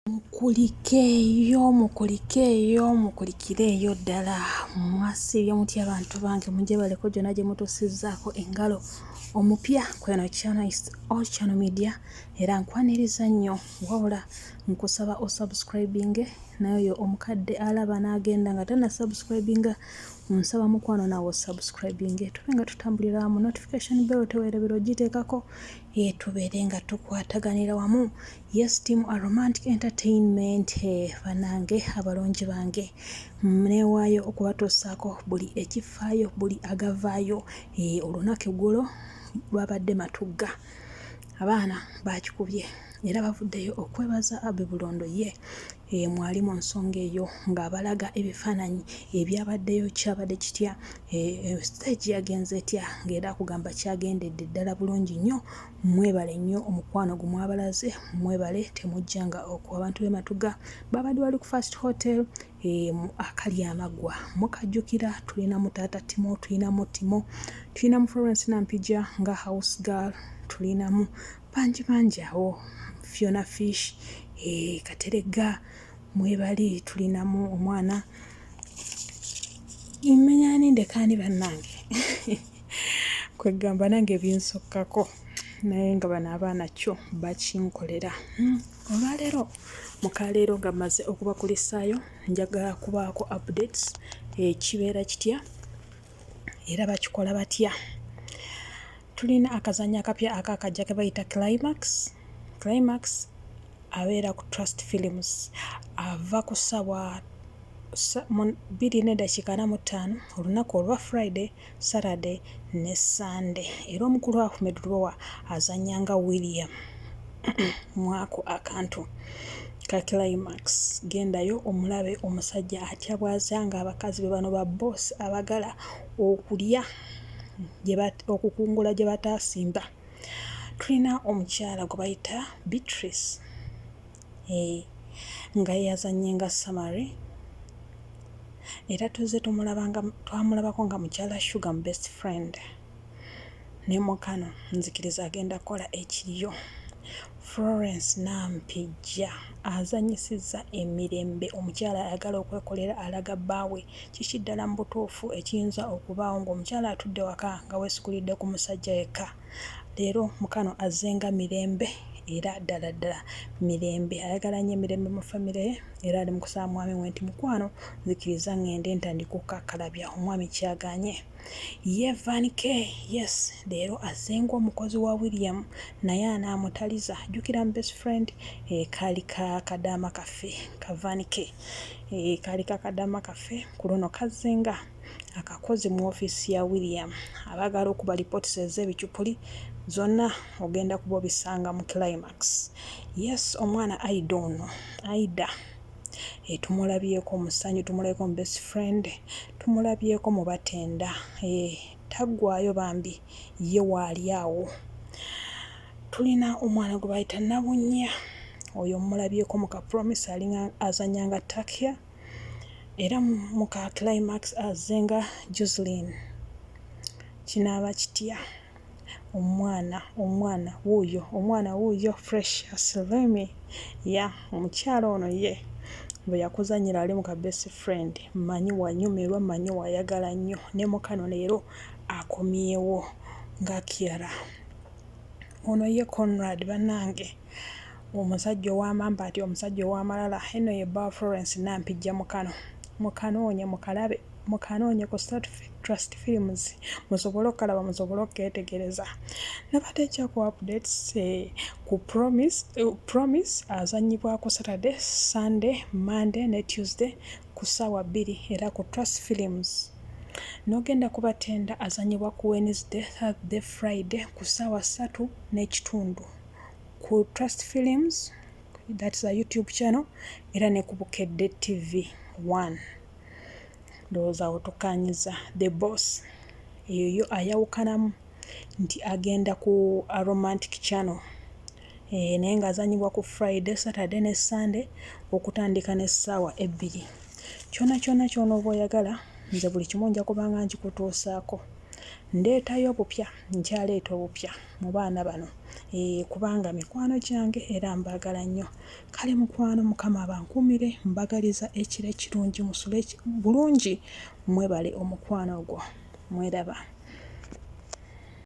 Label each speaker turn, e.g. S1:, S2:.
S1: Mukulikeeyo, mukulikeeyo, mukulikireeyo ddala. Mwasiibye mutya abantu bange? Mugyebaleko gyonna gye mutuusizzaako engalo. Omupya kweno channel is all channel media era nkwaniriza nnyo, wabula nkusaba osubscribinge, naye oyo omukadde alaba n'agenda nga tannasubscribinga, nsaba mukwano naawe osubscribinge tube nga tutambulira wamu. Notification bell teweerabira ogiteekako, tubeere nga tukwataganira wamu. Yes, team a romantic entertainment, banange abalungi bange, neewaayo okubatuusaako buli ekifaayo, buli agavaayo. Olunaku eggulo lwabadde Matugga, abaana bakikubye era bavuddeyo okwebaza Abbey Bulondo ye mwali mu nsonga eyo ng'abalaga ebifaananyi ebyabaddeyo, kyabadde kitya, stage yagenze etya, ng'era akugamba kyagendedde ddala bulungi nnyo. Mwebale nnyo omukwano gwe mwabalaze, mwebale temujjanga okwo. Abantu b'e Matugga babadde bali ku First Hotel akali amaggwa mukajjukira. Tulinamu taata Timo, tulinamu Timo, tulinamu Florence Nampija nga house girl, tulinamu bangi bangi awo, Fiona Fish, Kateregga mwebali, tulinamu omwana mmenyani ndekaani bannange, kwegamba nange binsokkako, naye nga bano abaana kyo bakinkolera. Olwaleero mukaleero nga mmaze okubakulisaayo, njagala kubaako updates, kibeera kitya era bakikola batya. Tulina akazannyo akapya akakajja ke bayita Climax. Climax abeera ku Trust Films, ava ku ssaawa 2:45 olunaku olwa Friday, Saturday ne Sunday. Era omukulu Ahmed Lubowa azannya nga William mwako akantu ka Climax. Gendayo omulabe omusajja atya bw'aza ng'abakazi be bano ba boss abagala okulya okukungula gye bataasimba. Tulina omukyala gwe bayita Beatrice, nga ye yazannye nga Samary, era tuzze tumulabanga, twamulabako nga mukyala Sugar mu Best Friend, ne mukano nzikiriza agenda kukola ekiriyo. Florence Nampijja azannyisizza emirembe, omukyala ayagala okwekolera, alaga bbaawe kiki ddala mu butuufu ekiyinza okubaawo ng'omukyala atudde waka nga weesigulidde ku musajja yekka. Leero mukano azze nga Mirembe, era ddala ddala Mirembe ayagala nnyo emirembe mu famire ye, era ali mu kusaba mwami we nti mukwano nzikiriza ŋŋende ntandike okukakkalabya, omwami kyagaanye. Ye Van K, yes, leero azze ng'omukozi wa William, naye anaamutaliza. Jjukira mu Best Friend kaali ka kadaama kaffe ka Van K, kaali ka kadaama kaffe, ku luno kazze nga akakozi mu ofiisi ya William. Abaagala okuba lipooti ez'ebicupuli zonna ogenda kuba obisanga mu Climax. Yes, omwana Aida ono, Aida tumulabyeko mu Ssanyu, tumulabyeko mu Best Friend, tumulabyeko mu Batenda, taggwaayo bambi, ye waali awo. Tulina omwana gwe bayita Nabunnya, oyo mmulabyeko mu ka Promise, alinga azannya nga Takia, era mu ka Climax azze nga Joseline. Kinaaba kitya? Omwana, omwana wuuyo, omwana wuuyo Precious Remy ya omukyala ono ye bwe yakuzannyira ali mu ka Best Friend, mmanyi wanyumirwa, mmanyi wayagala nnyo, ne mukano leero akomyewo nga Kiara. Ono ye Conrad bannange, omusajja ow'amambaati, omusajja ow'amalala, eno ye bba wa Florence Nampijja. Mukano mukanoonye, mukalabe, mukanoonye ku Trust Films musobole okukalaba, musobole okukeetegereza. Nabadde nkyakuwa updates ku Promise. Promise azannyibwako Saturday, Sunday, Monday ne Tuesday ku ssaawa 2 era ku Trust Films. N'ogenda ku Batenda, azannyibwa ku Wednesday, Thursday, Friday ku ssaawa 3:30 ku Trust Films, that's a YouTube channel, era ne ku Bukedde TV 1. Ndowooza awo tukkaanyizza. The Boss eyo yo ayawukanamu nti agenda ku Aromantic channel, naye ng'azannyibwa ku Friday, Saturday ne Sunday okutandika n'essaawa 2. Kyonna kyonna ky'onooba oyagala, nze buli kimu nja kubanga nkikutuusaako. Ndeetayo obupya, nkyaleeta obupya mu baana bano ee kubanga mikwano gyange era mbaagala nnyo. Kale mukwano Mukama abankuumire, mbagaliza ekiro ekirungi musule bulungi mwebale omukwano ogwo. Mweraba.